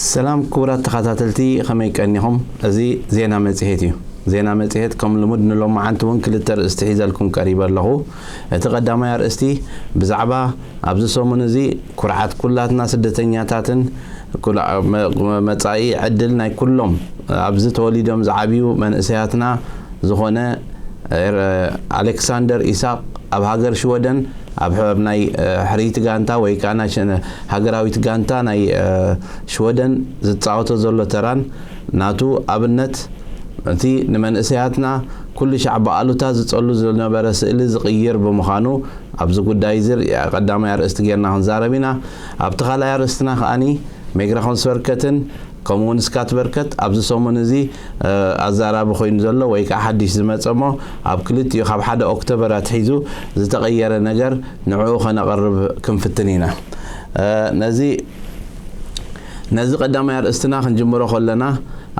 ሰላም ክቡራት ተኸታተልቲ፣ ከመይ ቀኒኹም? እዚ ዜና መጽሔት እዩ። ዜና መጽሔት ከም ልሙድ ንሎማዓንቲ እውን ክልተ ኣርእስቲ ሒዘልኩም ቀሪበ ኣለኹ። እቲ ቀዳማይ ኣርእስቲ ብዛዕባ ኣብዚ ሰሙን እዚ ኩርዓት ኩላትና ስደተኛታትን ኩላ-፣ መ-፣ መጻኢ ዕድል ናይ ኩሎም ኣብዚ ተወሊዶም ዝዓብዩ መንእሰያትና ዝኾነ ኤር-፣ ኣሌክሳንደር ኢሳቕ ኣብ ሃገር ሽወደን ኣብ ሕ-፣ ኣብ ናይ፣ እ፣ ሕርይቲ ጋንታ ወይ ከኣ ናይ ሸነ-፣ ሃገራዊት ጋንታ ናይ፣ እ፣ ሽወደን ዝጻወቶ ዘሎ ተራን ናቱ ኣብነት እቲ ንመንእሰያትና ኩሉ ሻዕ ብኣሉታ ዝጸሉ ዝነበረ ስእሊ ዝቕይር ብምዃኑ ኣብዚ ጉዳይ እዚ ር-፣ ቀዳማይ ኣርእስቲ ጌርና ክንዛረብ ኢና። ኣብቲ ካልኣይ ኣርእስትና ከኣኒ ሜግራ ኮንስበርከትን ከምኡ እውን ስካት በርከት ኣብዚ ሰሙን እዚ፣ እ፣ ኣዛራቢ ኮይኑ ዘሎ ወይ ከዓ ሓድሽ ዝመጸ እሞ ኣብ ክልቲኡ ካብ ሓደ ኦክቶበር ኣትሒዙ ዝተቐየረ ነገር ንዕኡ ከነቐርብ ክንፍትን ኢና። እ፣ ነዚ፣ ነዚ ቀዳማይ ኣርእስትና ክንጅምሮ ከለና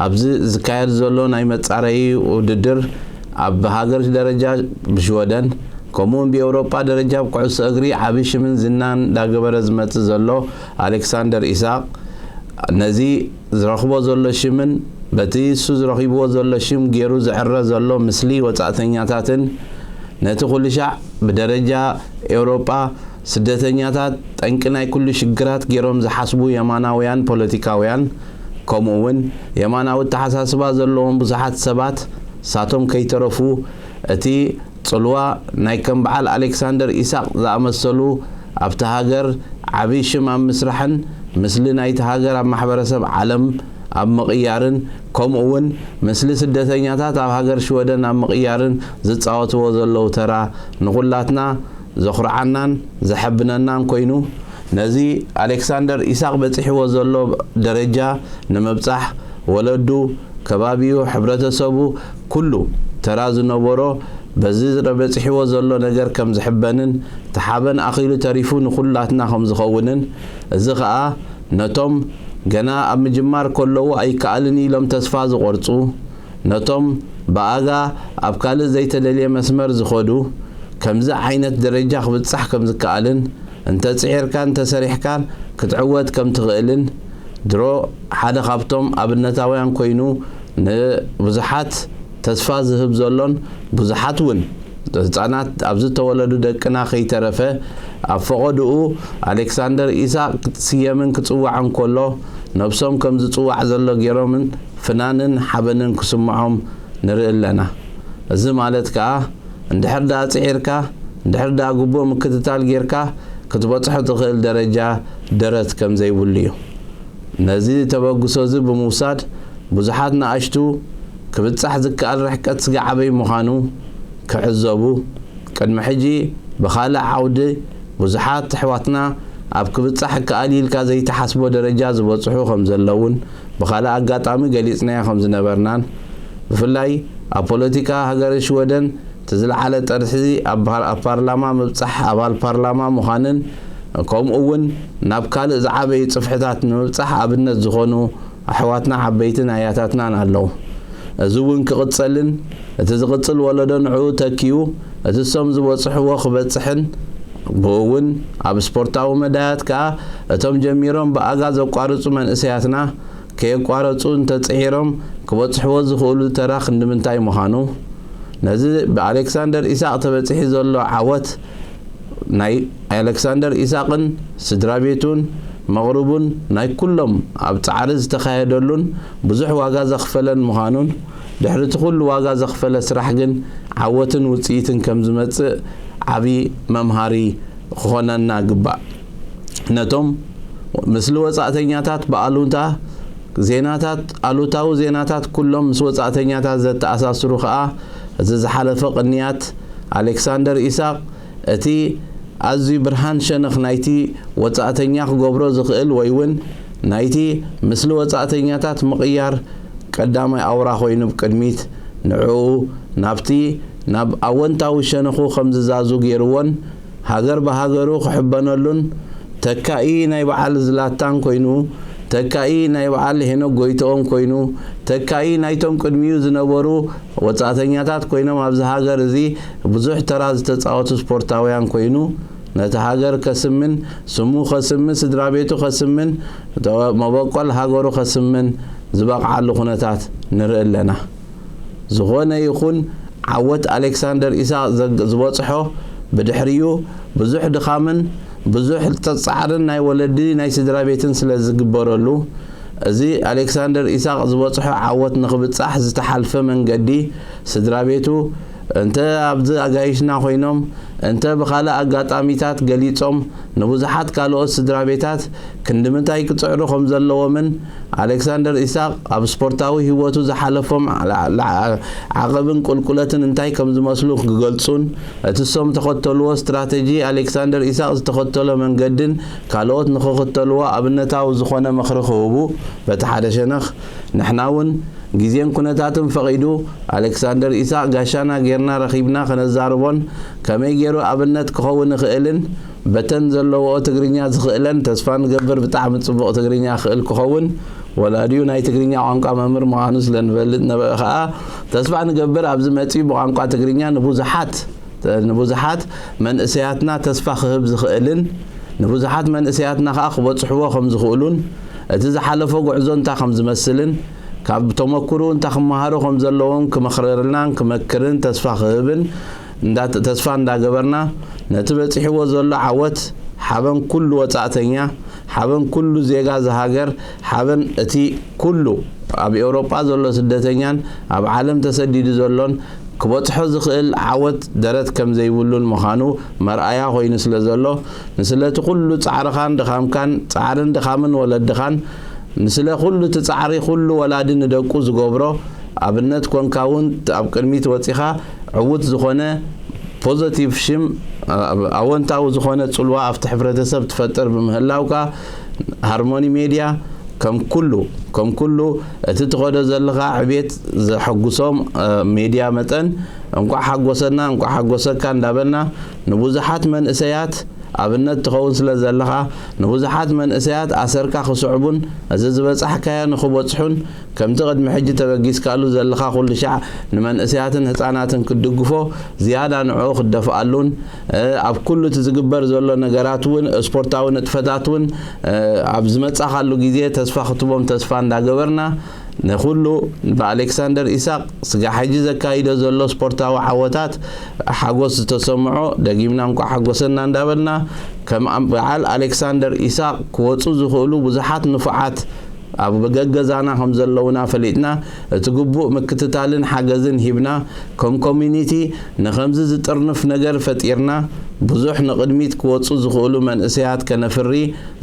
ኣብዚ ዝካየድ ዘሎ ናይ መጻረዪ ውድድር ኣብ ሃገር ደረጃ ብሽወደን ከምኡ እውን ብኤውሮጳ ደረጃ ኣብ ኩዕሶ እግሪ ዓቢ ሽምን ዝናን እንዳገበረ ዝመጽእ ዘሎ ኣሌክሳንደር ኢሳቕ ነዚ ዝረኽቦ ዘሎ ሽምን በቲ እሱ ዝረኺብዎ ዘሎ ሽም ገይሩ ዝዕረ ዘሎ ምስሊ ወጻእተኛታትን ነቲ ኩሉ ሻዕ ብደረጃ ኤውሮጳ ስደተኛታት ጠንቂ ናይ ኩሉ ሽግራት ገይሮም ዝሓስቡ የማናውያን ፖለቲካውያን ከምኡ እውን የማናዊ ኣተሓሳስባ ዘለዎም ብዙሓት ሰባት ሳቶም ከይተረፉ እቲ ጽልዋ ናይ ከም በዓል ኣሌክሳንደር ኢሳቕ ዝኣመሰሉ ኣብቲ ሃገር ዓቢ ሽም ኣብ ምስራሕን ምስሊ ናይቲ ሃገር ኣብ ማሕበረሰብ ዓለም ኣብ ምቕያርን ከምኡ እውን ምስሊ ስደተኛታት ኣብ ሃገር ሽወደን ኣብ ምቕያርን ዝጻወትዎ ዘለዉ ተራ ንኹላትና ዘኹርዓናን ዘሐብነናን ኮይኑ ነዚ ኣሌክሳንደር ኢሳቕ በጺሕዎ ዘሎ ደረጃ ንምብጻሕ ወለዱ፣ ከባቢኡ፣ ሕብረተሰቡ ኩሉ ተራ ዝነበሮ በዚ በጺሕዎ ዘሎ ነገር ከም ዝሕበንን እቲ ሓበን ኣኺሉ ተሪፉ ንኹላትና ከም ዝኸውንን እዚ ኸኣ ነቶም ገና ኣብ ምጅማር ከለዉ ኣይከኣልን ኢሎም ተስፋ ዝቖርጹ ነቶም ብኣጋ ኣብ ካልእ ዘይተደልየ መስመር ዝኸዱ ከምዚ ዓይነት ደረጃ ክብጻሕ ከም ዝከኣልን እንተጽዒርካን እንተሰሪሕካን ክትዕወት ከም ትኽእልን ድሮ ሓደ ካብቶም ኣብነታውያን ኮይኑ ንብዙሓት ተስፋ ዝህብ ዘሎን ብዙሓት እውን ህጻናት ኣብዚ ተወለዱ ደቅና ከይተረፈ ኣብ ፈቐድኡ ኣሌክሳንደር ኢሳቕ ክትስየምን ክጽዋዕን ከሎ ነብሶም ከም ዝጽዋዕ ዘሎ ገይሮምን ፍናንን ሓበንን ክስምዖም ንርኢ ኣለና። እዚ ማለት ከኣ እንድሕር ደኣ ጽዒርካ እንድሕር ደኣ ግቡእ ምክትታል ጌርካ ክትበጽሖ ትኽእል ደረጃ ደረት ከም ዘይብሉ እዩ። ነዚ ተበግሶ እዚ ብምውሳድ ብዙሓት ንኣሽቱ ክብጻሕ ዝከኣል ርሕቀት ስጋ ዓበይ ምዃኑ ክዕዘቡ ቅድሚ ሕጂ ብኻልእ ዓውዲ ብዙሓት ኣሕዋትና ኣብ ክብጻሕ ይከኣል ኢልካ ዘይትሓስቦ ደረጃ ዝበጽሑ ከም ዘለውን ብኻልእ ኣጋጣሚ ገሊጽናዮ ከም ዝነበርናን ብፍላይ ኣብ ፖለቲካ ሃገረ ሽወደን እቲ ዝለዓለ ጥርሒ ኣብ ፓር-፣ ኣብ ፓርላማ ምብጻሕ ኣባል ፓርላማ ምዃንን ከምኡ እውን ናብ ካልእ ዝዓበዩ ጽፍሕታት ንምብጻሕ ኣብነት ዝኾኑ ኣሕዋትና ዓበይትን ኣያታትናን ኣለዉ። እዚ እውን ክቕጸልን እቲ ዝቕጽል ወለዶ ንዕኡ ተኪኡ እቲ እሶም ዝበጽሕዎ ክበጽሕን ብኡ እውን ኣብ ስፖርታዊ መዳያት ከኣ እቶም ጀሚሮም ብኣጋ ዘቋርጹ መንእሰያትና ከየቋረጹ እንተጽዒሮም ክበጽሕዎ ዝኽእሉ ተራ ክንዲ ምንታይ ምዃኑ ነዚ ብኣሌክሳንደር ኢሳቕ ተበጺሒ ዘሎ ዓወት ናይ ኣሌክሳንደር ኢሳቕን ስድራ ቤቱን መቕርቡን ናይ ኩሎም ኣብ ጻዕሪ ዝተኻየደሉን ብዙሕ ዋጋ ዘኽፈለን ምዃኑን ድሕሪ እቲ ኩሉ ዋጋ ዘኽፈለ ስራሕ ግን ዓወትን ውጽኢትን ከም ዝመጽእ ዓቢ መምሃሪ ክኾነና ግባእ። ነቶም ምስሊ ወጻእተኛታት ብኣሉታ ዜናታት ኣሉታዊ ዜናታት ኩሎም ምስ ወጻእተኛታት ዘተኣሳስሩ ከኣ እቲ ዝሓለፈ ቅንያት ኣሌክሳንደር ኢሳቕ እቲ ኣዝዩ ብርሃን ሸነኽ ናይቲ ወጻእተኛ ክገብሮ ዝኽእል ወይ እውን ናይቲ ምስሊ ወጻእተኛታት ምቕያር ቀዳማይ ኣውራ ኮይኑ ብቅድሚት ንዕኡ ናብቲ ናብ ኣወንታዊ ሸነኹ ከም ዝዛዙ ገይርዎን ሃገር ብሃገሩ ክሕበነሉን ተካኢ ናይ በዓል ዝላታን ኮይኑ ተካኢ ናይ በዓል ሄኖክ ጎይትኦም ኮይኑ ተካኢ ናይቶም ቅድሚኡ ዝነበሩ ወጻእተኛታት ኮይኖም ኣብዚ ሃገር እዚ ብዙሕ ተራ ዝተጻወቱ ስፖርታውያን ኮይኑ ነቲ ሃገር ከስምን፣ ስሙ ከስምን፣ ስድራ ቤቱ ከስምን፣ መበቆል ሃገሩ ከስምን ዝበቕዓሉ ኩነታት ንርኢ ኣለና። ዝኾነ ይኹን ዓወት ኣሌክሳንደር ኢሳቕ ዝበፅሖ ብድሕሪኡ ብዙሕ ድኻምን ብዙሕ ፃዕርን ናይ ወለዲ ናይ ስድራ ቤትን ስለ ዝግበረሉ፣ እዚ ኣሌክሳንደር ኢሳቕ ዝበፅሖ ዓወት ንኽብፃሕ ዝተሓልፈ መንገዲ ስድራ ቤቱ እንተ ኣብዚ ኣጋይሽና ኮይኖም እንተ ብኻልእ ኣጋጣሚታት ገሊፆም ንብዙሓት ካልኦት ስድራ ቤታት ክንድምንታይ ክፅዕሩ ከም ዘለዎምን ኣሌክሳንደር ኢሳቕ ኣብ ስፖርታዊ ህይወቱ ዝሓለፎም ዓቐብን ቁልቁለትን እንታይ ከም ዝመስሉ ክገልፁን እቲ እሶም ተኸተልዎ ስትራተጂ ኣሌክሳንደር ኢሳቕ ዝተኸተሎ መንገድን ካልኦት ንኽኽተልዎ ኣብነታዊ ዝኾነ ምኽሪ ክህቡ በቲ ሓደ ሸነኽ ንሕና እውን ግዜን ኩነታትን ፈቒዱ ኣሌክሳንደር ኢሳቕ ጋሻና ጌርና ረኺብና ከነዛርቦን ከመይ ገይሩ ኣብነት ክኸውን ይኽእልን በተን ዘለዎኦ ትግርኛ ዝኽእለን ተስፋ ንገብር ብጣዕሚ ፅቡቕ ትግርኛ ክእል ክኸውን ወላዲኡ ናይ ትግርኛ ቋንቋ መምህር ምዃኑ ስለ ንፈልጥ ነበ ኸዓ ተስፋ ንገብር ኣብዚ መፂኡ ብቋንቋ ትግርኛ ንብዙሓት ንብዙሓት መንእሰያትና ተስፋ ክህብ ዝኽእልን ንብዙሓት መንእሰያትና ከዓ ክበፅሕዎ ከም ዝኽእሉን እቲ ዝሓለፎ ጉዕዞ እንታይ ከም ዝመስልን ካብ ተመክርኡ እንታይ ክመሃሩ ከም ዘለዎም ክመኽረልናን ክመክርን ተስፋ ክህብን ተስፋ እንዳገበርና ነቲ በፂሕዎ ዘሎ ዓወት ሓበን ኩሉ ወፃእተኛ ሓበን ኩሉ ዜጋ ዝሃገር ሓበን እቲ ኩሉ ኣብ ኤውሮጳ ዘሎ ስደተኛን ኣብ ዓለም ተሰዲዱ ዘሎን ክበጽሖ ዝኽእል ዓወት ደረት ከም ዘይብሉን ምዃኑ መርኣያ ኮይኑ ስለ ዘሎ፣ ንስለቲ ኩሉ ጻዕርኻን ድኻምካን፣ ጻዕርን ድኻምን ወለድኻን፣ ንስለ ኩሉ እቲ ጻዕሪ ኩሉ ወላዲ ንደቁ ዝገብሮ ኣብነት ኮንካ እውን ኣብ ቅድሚት ወጺኻ ዕዉት ዝኾነ ፖዘቲቭ ሽም ኣወንታዊ ዝኾነ ጽልዋ ኣብቲ ሕብረተሰብ ትፈጥር ብምህላውካ ሃርሞኒ ሜድያ ከም ኩሉ ከም ኩሉ እቲ ትኸዶ ዘለኻ ዕቤት ዘሐጉሶም ሜድያ መጠን እንቋዕ ሓጎሰና እንቋዕ ሓጎሰካ እንዳበልና ንብዙሓት መንእሰያት ኣብነት ትኸውን ስለ ዘለኻ ንብዙሓት መንእሰያት ኣሰርካ ክስዕቡን እዚ ዝበጻሕካዮ ንኽበጽሑን ከምቲ ቅድሚ ሕጂ ተበጊስካሉ ዘለኻ ኩሉ ሻዕ ንመንእሰያትን ህጻናትን ክትድግፎ ዝያዳ ንዕኡ ክትደፍኣሉን ኣብ ኩሉ እቲ ዝግበር ዘሎ ነገራት እውን ስፖርታዊ ንጥፈታት እውን ኣብ ዝመጻኻሉ ግዜ ተስፋ ክትቦም ተስፋ እንዳገበርና ንኹሉ ብኣሌክሳንደር ኢሳቅ ስጋ ሕጂ ዘካይዶ ዘሎ ስፖርታዊ ዓወታት ሓጎስ ዝተሰምዖ ደጊምና እንኳ ሓጎሰና እንዳበልና ከም በዓል ኣሌክሳንደር ኢሳቅ ክወፁ ዝኽእሉ ብዙሓት ንፉዓት ኣብ ገገዛና ከም ዘለውና ፈሊጥና እቲ ግቡእ ምክትታልን ሓገዝን ሂብና ከም ኮሚኒቲ ንኸምዚ ዝጥርንፍ ነገር ፈጢርና ብዙሕ ንቕድሚት ክወፁ ዝኽእሉ መንእሰያት ከነፍሪ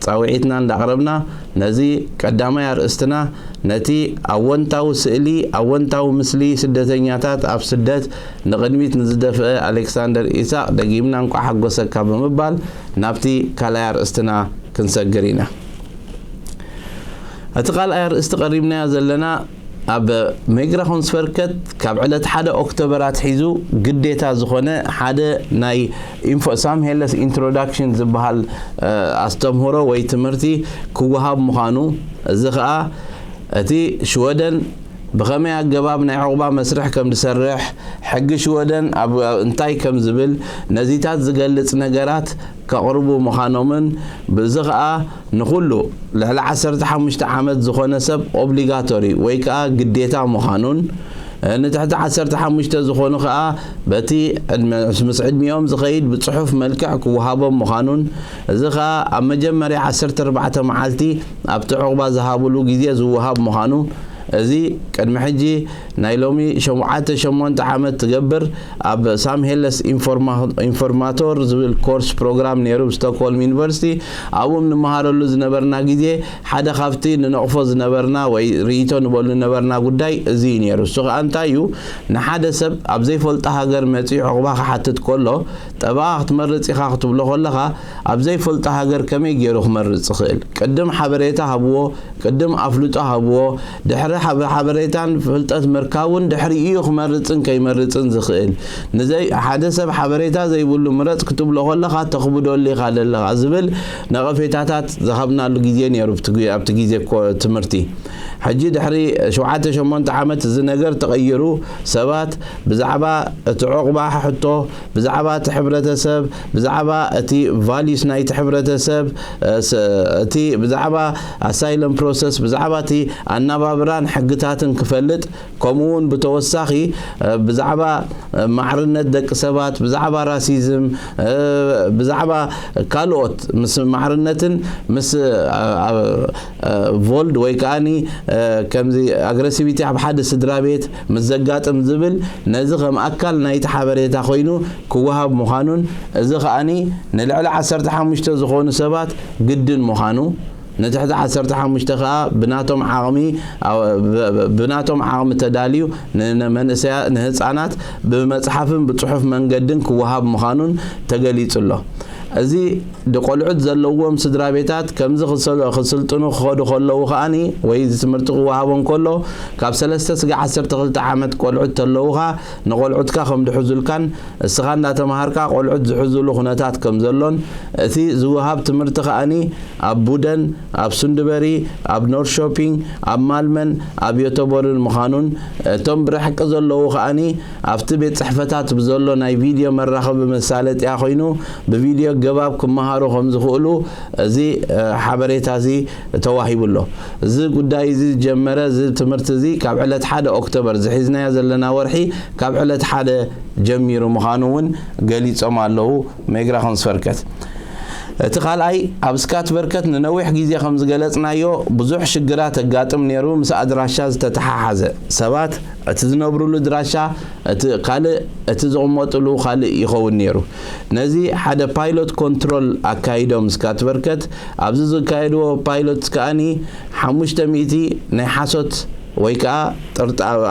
ፃውዒትና እንዳቕረብና ነዚ ቀዳማይ ኣርእስትና ነቲ ኣወንታዊ ስእሊ ኣወንታዊ ምስሊ ስደተኛታት ኣብ ስደት ንቕድሚት ንዝደፍአ ኣሌክሳንደር ኢሳቕ ደጊምና እንቋዕ ሓጎሰካ ብምባል ናብቲ ካልኣይ ኣርእስትና ክንሰግር ኢና። እቲ ካልኣይ ኣርእስቲ ቀሪብናዮ ዘለና ኣብ ሜግራ ኮንስፈርከት ካብ ዕለት ሓደ ኦክቶበር ኣትሒዙ ግዴታ ዝኾነ ሓደ ናይ ኢንፎ ሳም ሄለስ ኢንትሮዳክሽን ዝበሃል ኣስተምህሮ ወይ ትምህርቲ ክወሃብ ምዃኑ እዚ ኸኣ እቲ ሽወደን ብኸመይ ኣገባብ ናይ ዑቕባ መስርሕ ከም ዝሰርሕ ሕጊ ሽወደን ኣብ እንታይ ከም ዝብል ነዚታት ዝገልጽ ነገራት ከቕርቡ ምዃኖምን ብዚ ኸኣ ንኹሉ ልዕሊ ዓሰርተ ሓሙሽተ ዓመት ዝኾነ ሰብ ኦብሊጋቶሪ ወይ ከኣ ግዴታ ምዃኑን ንትሕቲ ዓሰርተ ሓሙሽተ ዝኾኑ ከኣ በቲ ምስ ዕድሚኦም ዝኸይድ ብጽሑፍ መልክዕ ክወሃቦም ምዃኑን እዚ ከኣ ኣብ መጀመርያ ዓሰርተ ኣርባዕተ መዓልቲ ኣብቲ ዑቕባ ዝሃብሉ ግዜ ዝወሃብ ምዃኑ እዚ ቅድሚ ሕጂ ናይ ሎሚ ሸውዓተ ሸሞንተ ዓመት ትገብር ኣብ ሳምሄለስ ኢንፎርማቶር ዝብል ኮርስ ፕሮግራም ነይሩ ብስቶክሆልም ዩኒቨርሲቲ ኣብኡ ንምሃረሉ ዝነበርና ግዜ ሓደ ካብቲ ንነቕፎ ዝነበርና ወይ ርእይቶ ንበሉ ዝነበርና ጉዳይ እዚ እዩ ነይሩ እሱ ከዓ እንታይ እዩ ንሓደ ሰብ ኣብ ዘይፈልጦ ሃገር መፂኡ ዕቑባ ክሓትት ከሎ ጠበቓ ክትመርፅ ኢኻ ክትብሎ ከለኻ ኣብ ዘይፈልጦ ሃገር ከመይ ገይሩ ክመርፅ ይኽእል ቅድም ሓበሬታ ሃብዎ ቅድም ኣፍልጦ ሃብዎ ድሕሪ ሓበሬታን ፍልጠት ምርካቡን ድሕሪኡ እዩ ክመርፅን ከይመርፅን ዝኽእል። ንዘይ ሓደ ሰብ ሓበሬታ ዘይብሉ ምረፅ ክትብሎ ከለኻ ተኽብደሉ ኢኻ ዘለኻ ዝብል ነቐፌታታት ዝሃብናሉ ግዜ ነይሩ ኣብቲ ግዜ ትምህርቲ። ሕጂ ድሕሪ ሸውዓተ ሸሞንተ ዓመት እዚ ነገር ተቐይሩ ሰባት ብዛዕባ እቲ ዑቕባ ሕቶ፣ ብዛዕባ እቲ ሕብረተሰብ፣ ብዛዕባ እቲ ቫሊዩስ ናይቲ ሕብረተሰብ፣ እቲ ብዛዕባ ኣሳይለም ፕሮሰስ፣ ብዛዕባ እቲ ኣናባብራን ሕግታትን ክፈልጥ፣ ከምኡ እውን ብተወሳኺ ብዛዕባ ማዕርነት ደቂ ሰባት፣ ብዛዕባ ራሲዝም፣ ብዛዕባ ካልኦት ምስ ማዕርነትን ምስ ቮልድ ወይ ከዓኒ ከምዚ ኣግረሲቪቲ ኣብ ሓደ ስድራ ቤት ምስ ዘጋጥም ዝብል፣ ነዚ ከም ኣካል ናይቲ ሓበሬታ ኮይኑ ክወሃብ ምዃኑን፣ እዚ ከዓኒ ንልዕሊ ዓሰርተ ሓሙሽተ ዝኾኑ ሰባት ግድን ምዃኑ፣ ንትሕቲ ዓሰርተ ሓሙሽተ ከኣ ብናቶም ዓቕሚ ብናቶም ዓቕሚ ተዳልዩ ንመንእሰያ ንህፃናት ብመፅሓፍን ብፅሑፍ መንገድን ክወሃብ ምዃኑን ተገሊፁ ኣሎ። እዚ ቆልዑት ዘለዎም ስድራ ቤታት ከምዚ ክስልጥኑ ክኸዱ ከለዉ ከኣኒ ወይ እዚ ትምህርቲ ክወሃቦም ከሎ ካብ ሰለስተ ስጋ ዓሰርተ ክልተ ዓመት ቆልዑት ተለዉኻ ንቆልዑትካ ከም ድሕዙልካን እስኻ እንዳተማሃርካ ቆልዑት ዝሕዙሉ ኩነታት ከም ዘሎን እቲ ዝወሃብ ትምህርቲ ከኣኒ ኣብ ቡደን፣ ኣብ ሱንድበሪ፣ ኣብ ኖርሾፒንግ፣ ኣብ ማልመን ኣብ ዮተቦርን ምዃኑን እቶም ብርሕቂ ዘለዉ ከኣኒ ኣብቲ ቤት ፅሕፈታት ብዘሎ ናይ ቪድዮ መራኸቢ መሳለጥያ ኮይኑ ብቪድዮ ገባብ ክመሃሩ ከም ዝኽእሉ እዚ ሓበሬታ እዚ ተዋሂቡ ኣሎ። እዚ ጉዳይ እዚ ዝጀመረ እዚ ትምህርቲ እዚ ካብ ዕለት ሓደ ኦክቶበር ዝሒዝናዮ ዘለና ወርሒ ካብ ዕለት ሓደ ጀሚሩ ምዃኑ እውን ገሊጾም ኣለዉ። ሜግራ ኮንስፈርከት እቲ ካልኣይ ኣብ ስካት በርከት ንነዊሕ ግዜ ከም ዝገለጽናዮ ብዙሕ ሽግራት ኣጋጥም ነይሩ ምስ ኣድራሻ ዝተተሓሓዘ ሰባት እቲ ዝነብሩሉ ድራሻ እቲ ካልእ እቲ ዝቕመጥሉ ካልእ ይኸውን ነይሩ። ነዚ ሓደ ፓይሎት ኮንትሮል ኣካይዶም ስካት በርከት ኣብዚ ዝካየድዎ ፓይሎት ከኣኒ ሓሙሽተ ሚእቲ ናይ ሓሶት ወይ ከዓ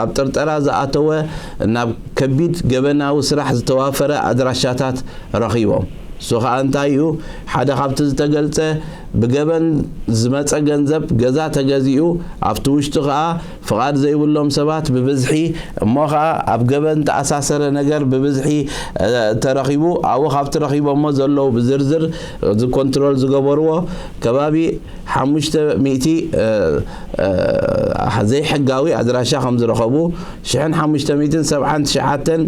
ኣብ ጥርጠራ ዝኣተወ ናብ ከቢድ ገበናዊ ስራሕ ዝተዋፈረ ኣድራሻታት ረኺቦም። እሱ ኸኣ እንታይ እዩ? ሓደ ካብቲ ዝተገልጸ ብገበን ዝመጸ ገንዘብ ገዛ ተገዚኡ ኣብቲ ውሽጡ ኸኣ ፍቓድ ዘይብሎም ሰባት ብብዝሒ እሞ ኸኣ ኣብ ገበን ተኣሳሰረ ነገር ብብዝሒ ተረኺቡ ኣብኡ ካብቲ ረኺቦሞ ዘለዉ ብዝርዝር እዚ ኮንትሮል ዝገበርዎ ከባቢ ሓሙሽተ ሚእቲ ዘይሕጋዊ ኣድራሻ ከም ዝረኸቡ ሽሕን ሓሙሽተ ሚእትን ሰብዓን ትሽዓተን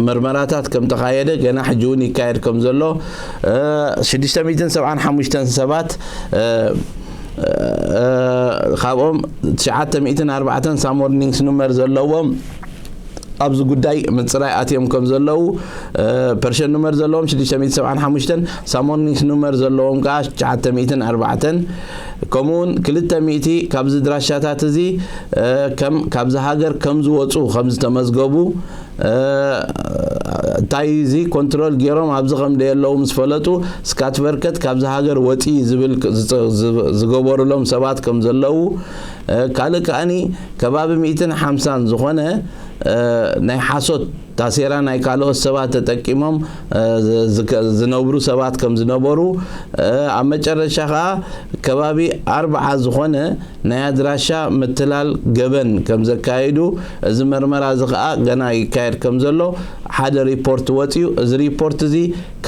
ምርመራታት ከም ተኻየደ ገና ሕጂ እውን ይካየድ ከም ዘሎ ሽዱሽተ ሚእትን ሰብዓን ሓሙሽተን ሰባት ካብኦም ትሽዓተ ሚእትን ኣርባዕተን ሳሞርኒንግስ ኑመር ዘለዎም ኣብዚ ጉዳይ ምፅራይ ኣትዮም ከም ዘለዉ ፐርሸን ኑመር ዘለዎም ሽዱሽተ ሚእቲ ሰብዓን ሓሙሽተን ሳሞርኒንግስ ኑመር ዘለዎም ከዓ ትሽዓተ ሚእትን ኣርባዕተን ከምኡውን ክልተ ሚእቲ ካብዚ ድራሻታት እዚ ከም ካብዚ ሃገር ከም ዝወፁ ከም ዝተመዝገቡ እንታይ እዚ ኮንትሮል ገይሮም ኣብዚ ከም ደየለዉ ምስ ፈለጡ ስካት በርከት ካብዚ ሃገር ወፂ ዝብል ዝገበሩሎም ሰባት ከም ዘለዉ ካልእ ከኣኒ ከባቢ ሚእትን ሓምሳን ዝኾነ ናይ ሓሶት ታሴራ ናይ ካልኦት ሰባት ተጠቂሞም ዝነብሩ ሰባት ከም ዝነበሩ ኣብ መጨረሻ ከዓ ከባቢ ኣርብዓ ዝኾነ ናይ ኣድራሻ ምትላል ገበን ከም ዘካየዱ እዚ መርመራ እዚ ከዓ ገና ይካየድ ከም ዘሎ ሓደ ሪፖርት ወፅዩ። እዚ ሪፖርት እዚ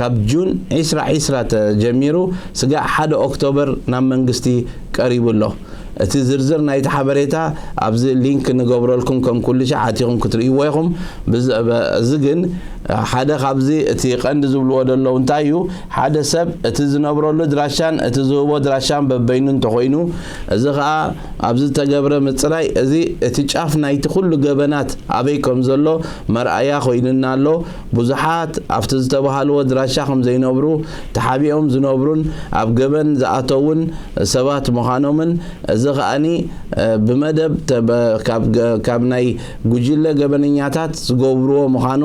ካብ ጁን ዕስራ ዕስራ ተጀሚሩ ስጋዕ ሓደ ኦክቶበር ናብ መንግስቲ ቀሪቡ ኣሎ። እቲ ዝርዝር ናይቲ ሓበሬታ ኣብዚ ሊንክ ንገብረልኩም ከም ኩሉ ሻዕ ኣቲኹም ክትርእይዎ ኢኹም። እዚ ግን ሓደ ካብዚ እቲ ቀንዲ ዝብልዎ ዘለዉ እንታይ እዩ ሓደ ሰብ እቲ ዝነብረሉ ድራሻን እቲ ዝህቦ ድራሻን በበይኑ እንተኾይኑ እዚ ከዓ ኣብዚ ዝተገብረ ምፅራይ እዚ እቲ ጫፍ ናይቲ ኩሉ ገበናት ኣበይ ከም ዘሎ መርኣያ ኮይኑና ኣሎ። ብዙሓት ኣብቲ ዝተባሃልዎ ድራሻ ከም ዘይነብሩ ተሓቢኦም ዝነብሩን ኣብ ገበን ዝኣተውን ሰባት ምዃኖምን እዚ ከኣኒ ብመደብ ካብ ናይ ጉጅለ ገበነኛታት ዝገብርዎ ምዃኑ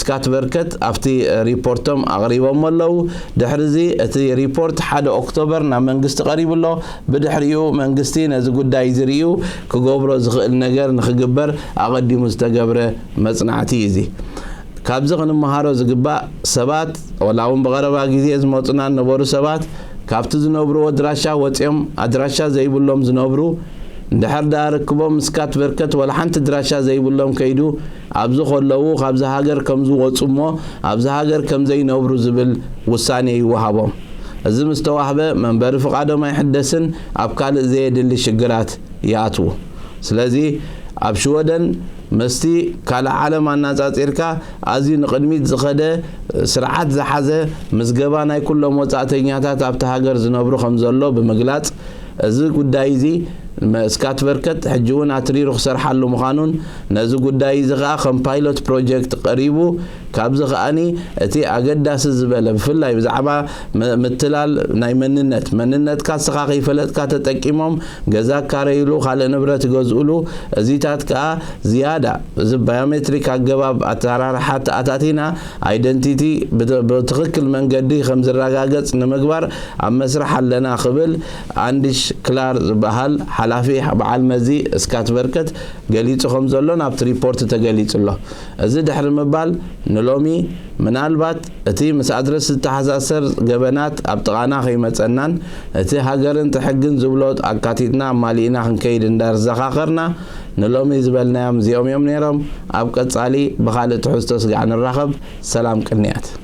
ስካት በርከት ኣብቲ ሪፖርቶም ኣቕሪቦሞ ኣለዉ። ድሕሪ እዚ እቲ ሪፖርት ሓደ ኦክቶበር ናብ መንግስቲ ቀሪቡ ኣሎ። ብድሕሪኡ መንግስቲ ነዚ ጉዳይ ዝርእዩ ክገብሮ ዝኽእል ነገር ንክግበር ኣቐዲሙ ዝተገብረ መጽናዕቲ እዩ እዚ። ካብዚ ክንመሃሮ ዝግባእ ሰባት ወላ እውን ብቐረባ ግዜ ዝመጹና ዝነበሩ ሰባት ካብቲ ዝነብርዎ ኣድራሻ ወጺኦም ኣድራሻ ዘይብሎም ዝነብሩ እንድሕር ደኣ ርክቦም ስካት በርከት ወላ ሓንቲ ድራሻ ዘይብሎም ከይዱ ኣብዚ ከለዉ ካብዚ ሃገር ከም ዝወፁ እሞ ኣብዚ ሃገር ከም ዘይነብሩ ዝብል ውሳኔ ይወሃቦም። እዚ ምስ ተዋህበ መንበሪ ፍቓዶም ኣይሕደስን፣ ኣብ ካልእ ዘየድሊ ሽግራት ይኣትዉ። ስለዚ ኣብ ሽወደን ምስቲ ካልእ ዓለም ኣነጻጺርካ ኣዝዩ ንቕድሚት ዝኸደ ስርዓት ዝሓዘ ምዝገባ ናይ ኩሎም ወጻእተኛታት ኣብቲ ሃገር ዝነብሩ ከም ዘሎ ብምግላጽ፣ እዚ ጉዳይ እዚ ስካት በርከት ሕጂ እውን ኣትሪሩ ክሰርሓሉ ምዃኑን ነዚ ጉዳይ እዚ ከኣ ከም ፓይሎት ፕሮጀክት ቀሪቡ ካብዚ ከኣኒ እቲ ኣገዳሲ ዝበለ ብፍላይ ብዛዕባ ምትላል ናይ መንነት መንነትካ ስኻ ከይፈለጥካ ተጠቂሞም ገዛ ካረይሉ ካልእ ንብረት ይገዝኡሉ እዚታት ከኣ ዝያዳ እዚ ባዮሜትሪክ ኣገባብ ኣተራርሓ ተኣታቲና ኣይደንቲቲ ብትኽክል መንገዲ ከም ዝረጋገጽ ንምግባር ኣብ መስርሕ ኣለና ክብል ኣንድሽ ክላር ዝበሃል ሓላፊ በዓል መዚ ስካት በርከት ገሊጹ ከም ዘሎ ናብቲ ሪፖርት ተገሊጹ ኣሎ። እዚ ድሕሪ ምባል ንሎሚ ምናልባት እቲ ምስ ኣድረስ ዝተሓሳሰር ገበናት ኣብ ጥቓና ከይመጸናን እቲ ሃገርን ትሕግን ዝብሎ ኣካቲትና ኣማሊእና ክንከይድ እንዳዘኻኸርና ንሎሚ ዝበልናዮም እዚኦም እዮም ነይሮም። ኣብ ቀጻሊ ብኻልእ ትሕዝቶ ስጋዕ ንራኸብ። ሰላም ቅንያት።